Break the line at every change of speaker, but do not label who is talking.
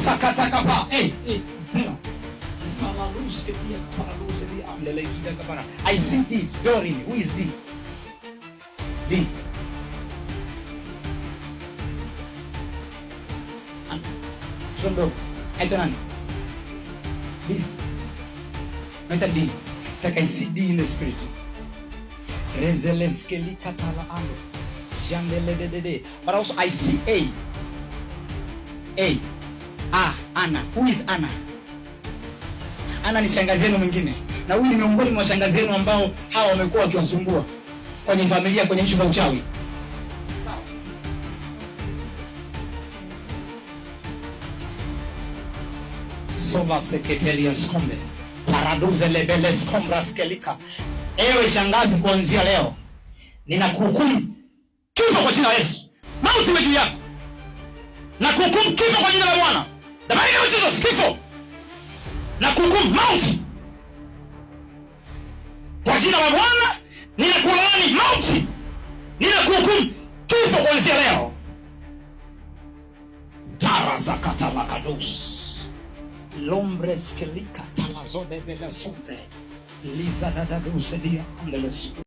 Rasakatakapa. Hey, hey, Stella. Salaluske dia paraluse dia andelegida kapara. I see D. Dorin. Who is D? D. Mtoto mdogo. Aitwa nani? This. Naita D. It's like I see D in the spirit. Rezeleskeli katala ando. Jandelededede. But also I see A. A. A. Anna. Who is Anna? Anna ni shangazi yenu mwingine. Na huyu ni miongoni mwa shangazi yenu ambao hawa wamekuwa wakiwasumbua kwenye familia, kwenye ishu za uchawi. Sova seketelia skombe paraduze lebele skombra skelika. Ewe shangazi, kuanzia leo ninakuhukumu kifo kwa jina la Yesu. Mauti iwe juu yako. Na kuhukumu kifo kwa jina la Bwana. The mighty name of Jesus, kifo. Na kuhukumu mauti kwa jina la Bwana. Ninakulaani mauti, ninakuhukumu kifo kuanzia leo. Tarazakatalakados lombres kelika talazode bela sombre lizadadadusedia andeles.